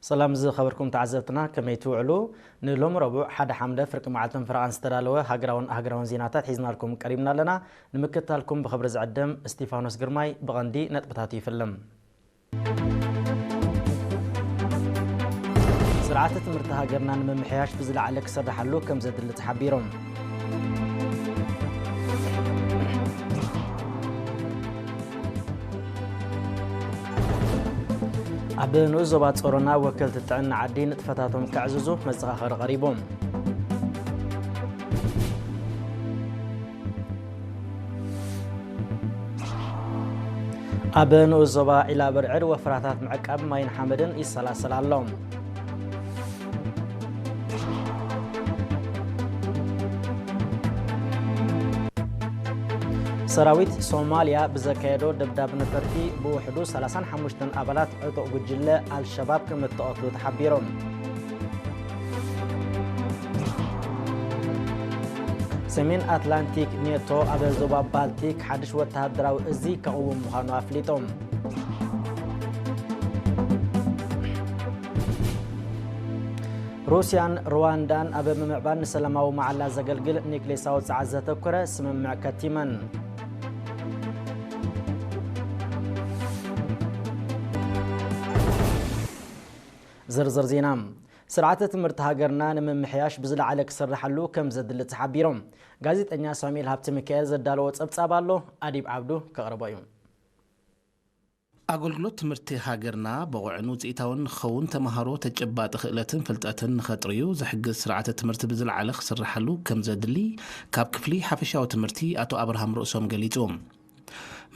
ሰላም ዝኸበርኩም ተዓዘብትና፣ ከመይ ትውዕሉ? ንሎሚ ረቡዕ ሓደ ሓምለ ፍርቂ መዓልትን ፍረቓን ዝተዳለወ ሃገራውን ኣህጉራውን ዜናታት ሒዝናልኩም ቀሪብና ኣለና። ንምክትታልኩም ብኽብሪ ዝዕድም እስጢፋኖስ ግርማይ። ብቐንዲ ነጥብታቱ ይፍልም። ስርዓተ ትምህርቲ ሃገርና ንምምሕያሽ ብዝለዓለ ክስርሓሉ ከም ዘድሊ ተሓቢሮም። ኣብ ንኡስ ዞባ ጾሮና ወከልቲ ጥዕና ዓዲ ንጥፈታቶም ከዕዝዙ መዘኻኸሪ ቀሪቡ። ኣብ ንኡስ ዞባ ዒላ ብርዕድ ወፍራታት ምዕቃብ ማይን ሓመድን ይሰላሰል ኣሎ። ሰራዊት ሶማልያ ብዘካየዶ ደብዳብ ነፈርቲ ብውሕዱ ሰላሳን ሓሙሽተን ኣባላት ዕጡቕ ጉጅለ ኣልሸባብ ከም እተቐትሉ ተሓቢሮም። ሰሜን ኣትላንቲክ ኔቶ ኣብ ዞባ ባልቲክ ሓድሽ ወተሃደራዊ እዚ ከቕውም ምዃኑ ኣፍሊጦም። ሩስያን ሩዋንዳን ኣብ ምምዕባል ንሰላማዊ መዓላ ዘገልግል ኒክሌሳዊ ጸዓት ዘተኮረ ስምምዕ ከቲመን። ዝርዝር ዜና። ስርዓተ ትምህርቲ ሃገርና ንምምሕያሽ ብዝለዓለ ክስርሓሉ ከም ዘድሊ ተሓቢሮም። ጋዜጠኛ ሳሙኤል ሃብተ ሚካኤል ዘዳለዎ ጸብጻብ ኣሎ፣ ኣዲብ ዓብዱ ከቕርቦ እዩ። ኣገልግሎት ትምህርቲ ሃገርና ብቑዕን ውፅኢታውን ንክኸውን ተምሃሮ ተጨባጢ ክእለትን ፍልጠትን ንኸጥርዩ ዝሕግዝ ስርዓተ ትምህርቲ ብዝለዓለ ክስርሓሉ ከም ዘድሊ ካብ ክፍሊ ሓፈሻዊ ትምህርቲ ኣቶ ኣብርሃም ርእሶም ገሊጹ።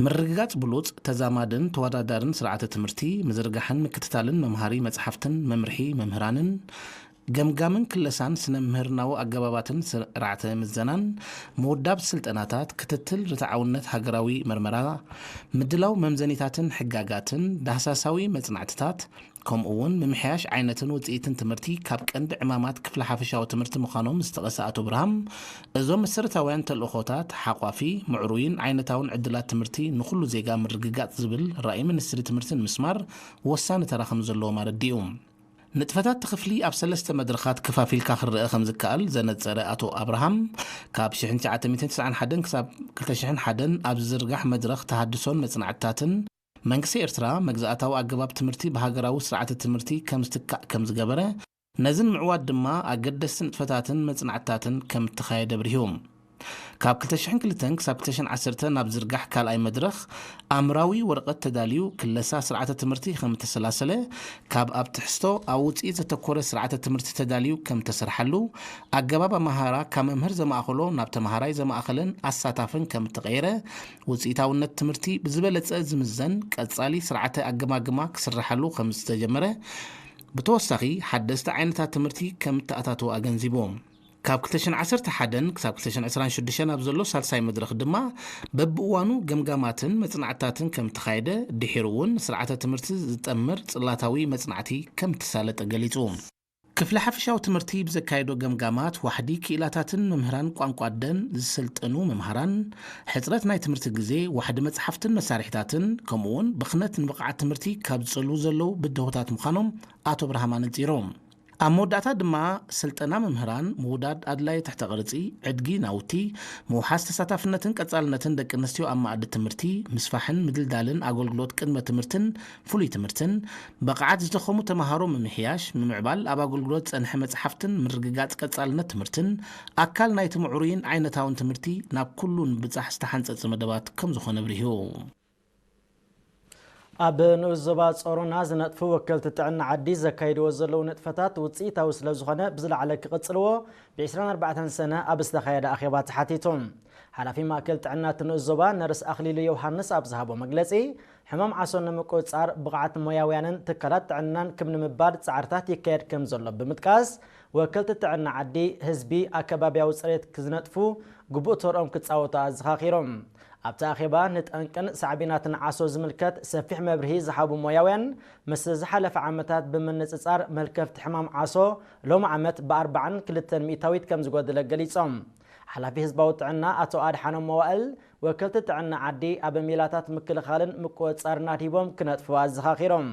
ምርግጋጽ ብሉጽ፣ ተዛማድን ተወዳዳርን ስርዓተ ትምህርቲ፣ ምዝርጋሕን ምክትታልን መምሃሪ መጽሓፍትን መምርሒ መምህራንን፣ ገምጋምን ክለሳን ስነ ምህርናዊ ኣገባባትን ስርዓተ ምዘናን፣ ምውዳብ ስልጠናታት፣ ክትትል ርትዓውነት ሃገራዊ መርመራ፣ ምድላው መምዘኒታትን ሕጋጋትን፣ ዳህሳሳዊ መጽናዕትታት፣ ከምኡ እውን ምምሕያሽ ዓይነትን ውጽኢትን ትምህርቲ ካብ ቀንዲ ዕማማት ክፍሊ ሓፈሻዊ ትምህርቲ ምዃኖም ዝጠቐሰ ኣቶ ብርሃም፣ እዞም መሰረታውያን ተልእኾታት ሓቋፊ፣ ምዕሩይን ዓይነታውን ዕድላት ትምህርቲ ንኹሉ ዜጋ ምርግጋጽ ዝብል ራእይ ሚኒስትሪ ትምህርቲ ንምስማር ወሳኒ ተራ ከም ዘለዎም ኣረዲኡ። ንጥፈታት እቲ ክፍሊ ኣብ ሰለስተ መድረኻት ከፋፊልካ ክረአ ከም ዝከኣል ዘነጸረ ኣቶ ኣብርሃም፣ ካብ ሽሕን ትሽዓተ ሚእትን ተስዓን ሓደን ክሳብ ክልተ ሽሕን ሓደን ኣብ ዝዝርጋሕ መድረኽ ተሃድሶን መጽናዕትታትን፣ መንግስቲ ኤርትራ መግዛእታዊ ኣገባብ ትምህርቲ ብሃገራዊ ስርዓተ ትምህርቲ ከም ዝትካእ ከም ዝገበረ፣ ነዚ ንምዕዋት ድማ ኣገደስቲ ንጥፈታትን መጽናዕትታትን ከም እተኻየደ ኣብሪሁ። ካብ ክልተ ሽሕን ክልተን ክሳብ ክልተ ሽሕን ዓሰርተ ናብ ዝርጋሕ ካልኣይ መድረኽ ኣምራዊ ወረቐት ተዳልዩ ክለሳ ስርዓተ ትምህርቲ ከም እተሰላሰለ፣ ካብ ኣብ ትሕዝቶ ኣብ ውጽኢት ዘተኮረ ስርዓተ ትምህርቲ ተዳልዩ ከም እተሰርሓሉ፣ ኣገባብ ኣመሃህራ ካብ መምህር ዘማእኸሎ ናብ ተምሃራይ ዘማእኸለን ኣሳታፍን ከም እተቐየረ፣ ውጽኢታውነት ትምህርቲ ብዝበለጸ ዝምዘን ቀጻሊ ስርዓተ ኣገማግማ ክስርሓሉ ከም ዝተጀመረ፣ ብተወሳኺ ሓደስቲ ዓይነታት ትምህርቲ ከም እተኣታተወ ኣገንዚቡ። ካብ ክልተ ሽሕን ዓሰርተ ሓደን ክሳብ ክልተ ሽሕን ዕስራን ሽዱሽተን ኣብ ዘሎ ሳልሳይ መድረኽ ድማ በብእዋኑ ገምጋማትን መጽናዕትታትን ከም እተኻየደ፣ ድሒሩ እውን ስርዓተ ትምህርቲ ዝጠምር ጽላታዊ መጽናዕቲ ከም እተሳለጠ ገሊጹ። ክፍሊ ሓፈሻዊ ትምህርቲ ብዘካየዶ ገምጋማት፣ ዋሕዲ ክኢላታትን መምህራን ቋንቋ ኣደን ዝሰልጠኑ መምሃራን፣ ሕጽረት ናይ ትምህርቲ ግዜ፣ ዋሕዲ መጽሓፍትን መሳርሒታትን፣ ከምኡ'ውን ብኽነት ንብቕዓት ትምህርቲ ካብ ዝጸልዉ ዘለዉ ብድሆታት ምዃኖም ኣቶ ብርሃም ኣነጺሮም። ኣብ መወዳእታ ድማ፣ ስልጠና መምህራን፣ ምውዳድ ኣድላዪ ትሕተ ቅርጺ፣ ዕድጊ ናውቲ፣ ምውሓስ ተሳታፍነትን ቀጻልነትን ደቂ ኣንስትዮ ኣብ መኣዲ ትምህርቲ፣ ምስፋሕን ምድልዳልን ኣገልግሎት ቅድመ ትምህርትን ፍሉይ ትምህርትን፣ ብቕዓት ዝደኸሙ ተምሃሮ ምምሕያሽ፣ ምምዕባል ኣብ ኣገልግሎት ዝጸንሐ መጽሓፍትን ምርግጋጽ ቀጻልነት ትምህርትን ኣካል ናይቲ ምዕሩይን ዓይነታውን ትምህርቲ ናብ ኩሉ ንምብጻሕ ዝተሓንጸጸ መደባት ከም ዝኾነ ኣብሪሁ። ኣብ ንኡስ ዞባ ጾሮና ዝነጥፉ ወከልቲ ጥዕና ዓዲ ዘካይድዎ ዘለዉ ንጥፈታት ውጽኢታዊ ስለ ዝኾነ ብዝለዓለ ክቕጽልዎ ብ ዕስራን ኣርባዕተን ሰነ ኣብ ዝተኻየደ ኣኼባ ተሓቲቱ። ሓላፊ ማእከል ጥዕና እቲ ንኡስ ዞባ ነርስ ኣኽሊሉ ዮሃንስ ኣብ ዝሃቦ መግለጺ፣ ሕማም ዓሶ ንምቁጽጻር ብቕዓት ሞያውያንን ትካላት ጥዕናን ክብ ንምባል ጻዕርታት ይካየድ ከም ዘሎ ብምጥቃስ፣ ወከልቲ ጥዕና ዓዲ፣ ህዝቢ፣ ኣከባብያዊ ጽሬት ክዝነጥፉ ግቡእ ተርኦም ክጻወቱ ኣዘኻኺሮም። ኣብቲ ኣኼባ ንጠንቅን ሳዕቤናትን ዓሶ ዝምልከት ሰፊሕ መብርሂ ዝሃቡ ሞያውያን፣ ምስ ዝሓለፈ ዓመታት ብምንጽጻር መልከፍቲ ሕማም ዓሶ ሎሚ ዓመት ብኣርባዓን ክልተን ሚእታዊት ከም ዝጎደለ ገሊጾም። ሓላፊ ህዝባዊ ጥዕና ኣቶ ኣድሓኖም መዋእል፣ ወከልቲ ጥዕና ዓዲ ኣብ ሜላታት ምክልኻልን ምቁጽጻርን ኣድሂቦም ክነጥፉ ኣዘኻኺሮም።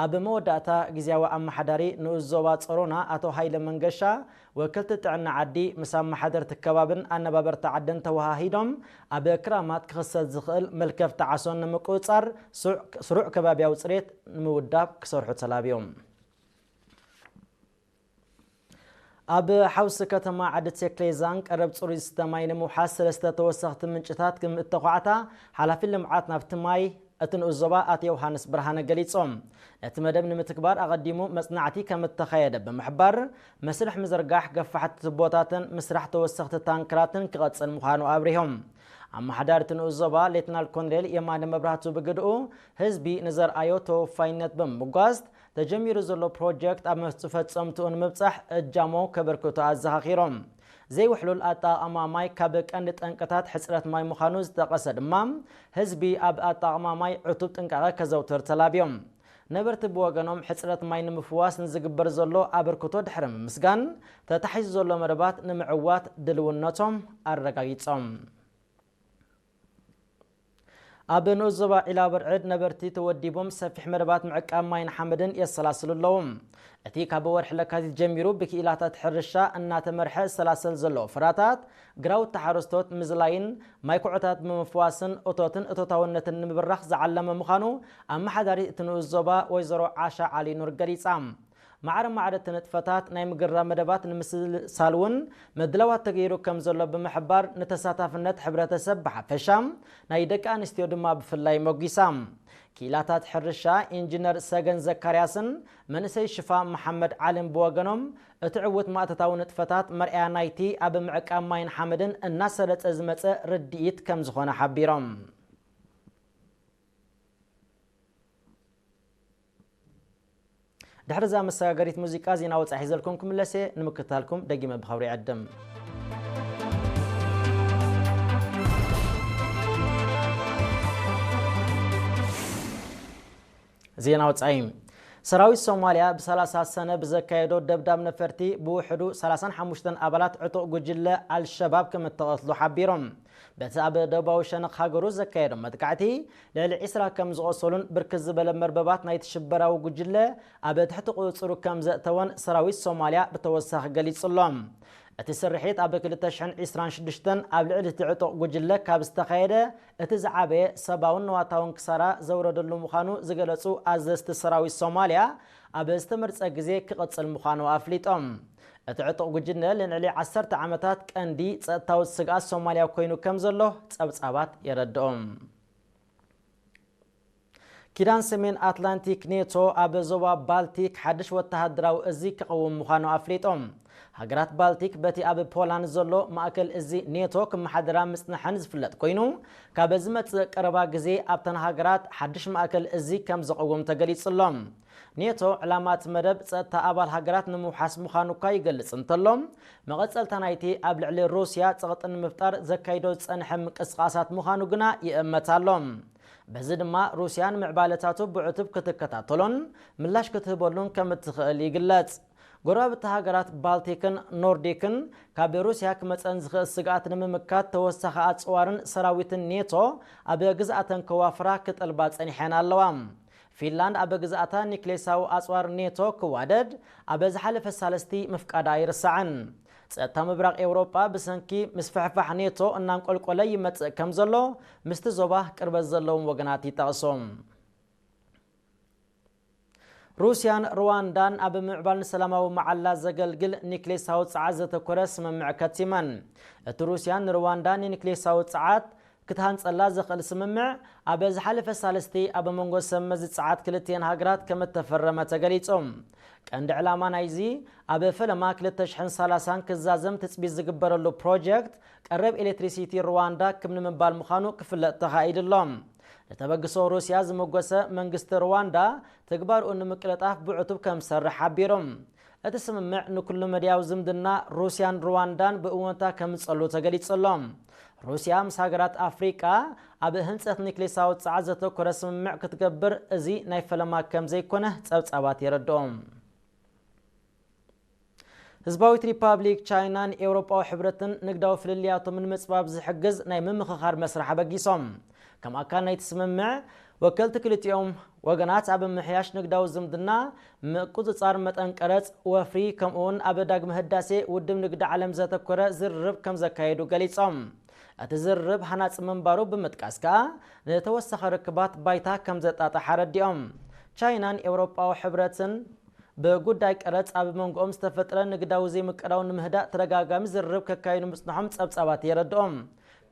ኣብ መወዳእታ፣ ግዝያዊ ኣመሓዳሪ ንኡስ ዞባ ጸሮና ኣቶ ሃይለ መንገሻ፣ ወከልቲ ጥዕና ዓዲ ምስ ኣመሓደርቲ ከባብን ኣነባበርቲ ዓድን ተወሃሂዶም፣ ኣብ ክራማት ክኽሰት ዝኽእል መልከፍቲ ዓሶን ንምቁጽጻር ስሩዕ፣ ስሩዕ ከባብያዊ ጽሬት ንምውዳብ ክሰርሑ ተላብዮም። ኣብ ሓውሲ ከተማ ዓዲ ቴክሌዛን ቀረብ ጽሩይ ዝስተ ማይ ንምውሓስ ሰለስተ ተወሰኽቲ ምንጭታት ከም እተዃዕታ ሓላፊ ልምዓት ናብቲ ማይ እቲ ንኡስ ዞባ ኣቶ ዮሃንስ ብርሃነ ገሊጾም። ነቲ መደብ ንምትግባር ኣቐዲሙ መጽናዕቲ ከም እተኻየደ ብምሕባር፣ መስርሕ ምዝርጋሕ ገፋሕቲ ቱቦታትን ምስራሕ ተወሰኽቲ ታንክራትን ክቐጽል ምዃኑ ኣብሪሆም። ኣመሓዳሪ እቲ ንኡስ ዞባ ሌትናል ኮሎኔል የማነ መብራህቱ ብግድኡ፣ ህዝቢ ንዘርኣዮ ተወፋይነት ብምምጓስ፣ ተጀሚሩ ዘሎ ፕሮጀክት ኣብ መፍጽ-፣ ፈጸምትኡ ንምብጻሕ እጃሞ ከበርክቱ ኣዘኻኺሮም። ዘይውሕሉል ኣጠቓቕማ ማይ ካብ ቀንዲ ጠንቅታት ሕጽረት ማይ ምዃኑ ዝጠቐሰ ድማ፣ ህዝቢ ኣብ ኣጠቓቕማ ማይ ዕቱብ ጥንቃቐ ከዘውትር ተላብዮም። ነበርቲ ብወገኖም፣ ሕጽረት ማይ ንምፍዋስ ንዝግበር ዘሎ ኣበርክቶ ድሕሪ ምምስጋን፣ ተታሒዙ ዘሎ መደባት ንምዕዋት ድልውነቶም ኣረጋጊጾም። ኣብ ንኡስ ዞባ ዒላ ብርዕድ ነበርቲ ተወዲቦም ሰፊሕ መደባት ምዕቃብ ማይን ሓመድን የሰላስሉ ኣለዉ። እቲ ካብ ወርሒ ለካቲት ጀሚሩ ብክኢላታት ሕርሻ እናተመርሐ ዝሰላሰል ዘሎ ፍራታት፣ ግራውቲ ሓረስቶት ምዝላይን ማይ ኩዕታት ብምፍዋስን እቶትን እቶታውነትን ንምብራኽ ዝዓለመ ምዃኑ ኣመሓዳሪት እቲ ንኡስ ዞባ ወይዘሮ ዓሻ ዓሊ ኑር ገሊጻ። ማዕረ ማዕረ እቲ ንጥፈታት ናይ ምግራብ መደባት ንምስልሳል እውን ምድላዋት ተገይሩ ከም ዘሎ ብምሕባር፣ ንተሳታፍነት ሕብረተሰብ ብሓፈሻ ናይ ደቂ ኣንስትዮ ድማ ብፍላይ ሞጊሳ። ክኢላታት ሕርሻ ኢንጂነር ሰገን ዘካርያስን መንእሰይ ሽፋ መሓመድ ዓልን ብወገኖም፣ እቲ ዕዉት ማእተታዊ ንጥፈታት መርኣያ ናይቲ ኣብ ምዕቃብ ማይን ሓመድን እናሰለጠ ዝመጸ ርድኢት ከም ዝኾነ ሓቢሮም። ድሕሪ እዛ መሰጋገሪት ሙዚቃ፣ ዜና ወጻኢ ሒዘልኩም ክምለስ እየ። ንምክትታልኩም ደጊመ ብኸብሪ ይዕድም። ዜና ወጻኢ። ሰራዊት ሶማልያ ብ30 ሰነ ብዘካየዶ ደብዳብ ነፈርቲ፣ ብውሕዱ ሰላሳን ሓሙሽተን ኣባላት ዕጡቕ ጉጅለ ኣልሸባብ ከም እተቐትሉ ሓቢሮም። በቲ ኣብ ደቡባዊ ሸነኽ ሃገሩ ዘካየዶ መጥቃዕቲ፣ ልዕሊ ዒስራ ከም ዝቖሰሉን ብርክት ዝበለ መርበባት ናይቲ ሽበራዊ ጉጅለ ኣብ ትሕቲ ቁጽጽሩ ከም ዘእተወን ሰራዊት ሶማልያ ብተወሳኺ ገሊጹ ኣሎ። እቲ ስርሒት ኣብ ክልተ ሽሕን ዕስራን ሽዱሽተን ኣብ ልዕሊ እቲ ዕጡቕ ጉጅለ ካብ ዝተኻየደ፣ እቲ ዝዓበየ ሰብኣውን ንዋታውን ክሳራ ዘውረደሉ ምዃኑ ዝገለጹ ኣዘዝቲ ሰራዊት ሶማልያ፣ ኣብ ዝተመርጸ ግዜ ክቕጽል ምዃኑ ኣፍሊጦም። እቲ ዕጡቕ ጉጅለ ንልዕሊ ዓሰርተ ዓመታት ቀንዲ ጸጥታዊ ስግኣት ሶማልያ ኮይኑ ከም ዘሎ ጸብጻባት የረድኦም። ኪዳን ሰሜን ኣትላንቲክ ኔቶ ኣብ ዞባ ባልቲክ ሓድሽ ወተሃደራዊ እዚ ክቐውም ምዃኑ ኣፍሊጦም። ሃገራት ባልቲክ በቲ ኣብ ፖላንድ ዘሎ ማእከል እዚ ኔቶ ክመሓደራ ምጽንሐን ዝፍለጥ ኮይኑ፣ ካብ ዝመጽእ ቀረባ ግዜ ኣብተን ሃገራት ሓድሽ ማእከል እዚ ከም ዘቐውም ተገሊጹ ኣሎ። ኔቶ ዕላማ እቲ መደብ ጸጥታ ኣባል ሃገራት ንምውሓስ ምዃኑ እኳ ይገልጽ እንተሎ፣ መቐጸልታ ናይቲ ኣብ ልዕሊ ሩስያ ጸቕጢ ንምፍጣር ዘካይዶ ዝጸንሐ ምንቅስቓሳት ምዃኑ ግና ይእመት ኣሎ። በዚ ድማ ሩስያ ንምዕባለታቱ ብዕቱብ ክትከታተሎን ምላሽ ክትህበሉን ከም እትኽእል ይግለጽ። ጎረባብቲ ሃገራት ባልቲክን ኖርዲክን ካብ ሩስያ ክመጸን ዝኽእል ስግኣት ንምምካት ተወሳኺ ኣጽዋርን ሰራዊትን ኔቶ ኣብ ግዝኣተን ከዋፍራ ክጠልባ ጸኒሐን ኣለዋ። ፊንላንድ ኣብ ግዝኣታ ኒክሌሳዊ ኣጽዋር ኔቶ ክዋደድ ኣብ ዝሓለፈ ሳልስቲ ምፍቃዳ ኣይርሳዕን። ጸጥታ ምብራቕ ኤውሮጳ ብሰንኪ ምስፍሕፋሕ ኔቶ እናንቆልቆለ ይመጽእ ከም ዘሎ ምስቲ ዞባ ቅርበት ዘለዎም ወገናት ይጠቕሱ። ሩስያን ሩዋንዳን ኣብ ምዕባል ንሰላማዊ መዓላ ዘገልግል ኒክሌሳዊ ጸዓት ዘተኮረ ስምምዕ ከቲመን። እቲ ሩስያን ንሩዋንዳን ንኒክሌሳዊ ጸዓት ክትሃንጸላ ዘኽእል ስምምዕ ኣብ ዝሓለፈ ሳልስቲ ኣብ መንጎ ሰብ መዚ ጸዓት ክልቲኤን ሃገራት ከም እተፈረመ ተገሊጹ። ቀንዲ ዕላማ ናይዚ ኣብ ፈለማ ክልተ ሽሕን ሰላሳን ክዛዘም ትጽቢት ዝግበረሉ ፕሮጀክት ቀረብ ኤሌክትሪሲቲ ሩዋንዳ ክብ ንምባል ምዃኑ ክፍለጥ ተኻኢዱ ኣሎ። ንተበግሶ ሩስያ ዝመጎሰ መንግስቲ ሩዋንዳ ተግባርኡ ንምቅልጣፍ ብዕቱብ ከም ዝሰርሕ ሓቢሩ። እቲ ስምምዕ ንኩሉ መድያዊ ዝምድና ሩስያን ሩዋንዳን ብእወንታ ከም ዝጸሉ ተገሊጹ ኣሎ። ሩስያ ምስ ሃገራት ኣፍሪቃ ኣብ ህንጸት ኒክሌሳዊ ጸዓት ዘተኮረ ስምምዕ ክትገብር እዚ ናይ ፈለማ ከም ዘይኮነ ጸብጻባት የረድኦም። ህዝባዊት ሪፓብሊክ ቻይናን ኤውሮጳዊ ሕብረትን ንግዳዊ ፍልልያቶም ንምጽባብ ዝሕግዝ ናይ ምምኽኻር መስርሕ ኣበጊሶም። ከም ኣካል ናይቲ ስምምዕ፣ ወከልቲ ክልቲኦም ወገናት ኣብ ምምሕያሽ ንግዳዊ ዝምድና፣ ምቁጽጻር መጠን ቀረጽ፣ ወፍሪ፣ ከምኡውን ኣብ ዳግመ ህዳሴ ውድብ ንግዲ ዓለም ዘተኮረ ዝርርብ ከም ዘካየዱ ገሊጾም። እቲ ዝርርብ ሃናጺ ምንባሩ ብምጥቃስ ከኣ፣ ንተወሳኺ ርክባት ባይታ ከም ዘጣጥሕ ኣረዲኦም። ቻይናን ኤውሮጳዊ ሕብረትን ብጉዳይ ቀረጽ ኣብ መንጎኦም ዝተፈጥረ ንግዳዊ ዘይምቅዳው ንምህዳእ ተደጋጋሚ ዝርርብ ከካይዱ ምጽንሖም ጸብጻባት የረድኦም።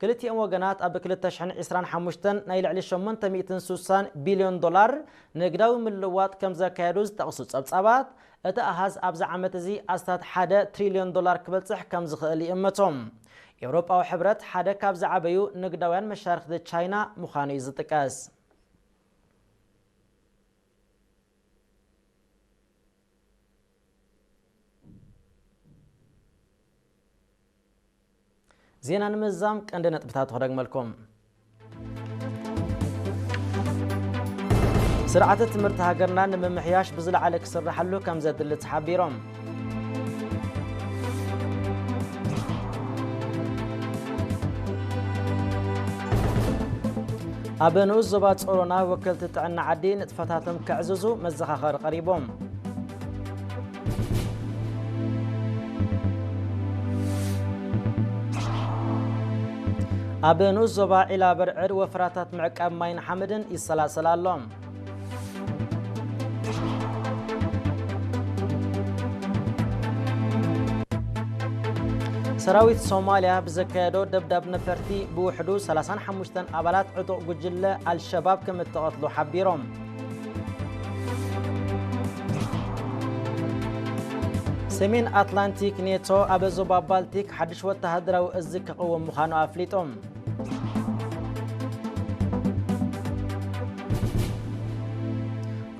ክልቲኦም ወገናት ኣብ ክልተ ሽሕን ዕስራን ሓሙሽተን ናይ ልዕሊ ሸሞንተ ሚእትን ስሳን ቢልዮን ዶላር ንግዳዊ ምልውዋጥ ከም ዘካየዱ ዝጠቕሱ ጸብጻባት፣ እቲ ኣሃዝ ኣብዚ ዓመት እዚ ኣስታት ሓደ ትሪልዮን ዶላር ክበጽሕ ከም ዝኽእል ይእመቶም። ኤውሮጳዊ ሕብረት ሓደ ካብ ዝዓበዩ ንግዳውያን መሻርኽቲ ቻይና ምዃኑ እዩ ዝጥቀስ። ዜና ንምዛም ቀንዲ ነጥብታት ክደግመልኩም። ስርዓተ ትምህርቲ ሃገርና ንምምሕያሽ ብዝለዓለ ክስርሓሉ ከም ዘድሊ ተሓቢሮም። ኣብ ንኡስ ዞባ ጾሮና ወከልቲ ጥዕና ዓዲ ንጥፈታቶም ከዕዝዙ መዘኻኸሪ ቀሪቦም። ኣብ ንኡስ ዞባ ዒላ በርዕድ ወፍራታት ምዕቃብ ማይን ሓመድን ይሰላሰል ኣሎ። ሰራዊት ሶማልያ ብዘካየዶ ደብዳብ ነፈርቲ ብውሕዱ ሰላሳን ሓሙሽተን ኣባላት ዕጡቕ ጉጅለ ኣልሸባብ ከም እተቐትሉ ሓቢሮም። ሰሜን ኣትላንቲክ ኔቶ ኣብ ዞባ ባልቲክ ሓድሽ ወተሃደራዊ እዚ ክቕውም ምዃኑ ኣፍሊጦም።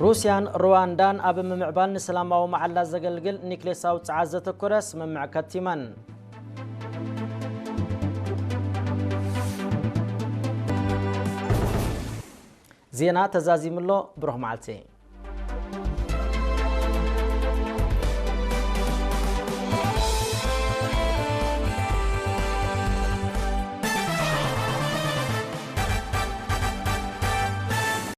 ሩስያን ሩዋንዳን ኣብ ምምዕባል ንሰላማዊ መዓላ ዘገልግል ኒክሌሳዊ ጸዓት ዘተኮረ ስምምዕ ከቲመን። ዜና ተዛዚሙ ኣሎ። ብሩኽ መዓልቲ።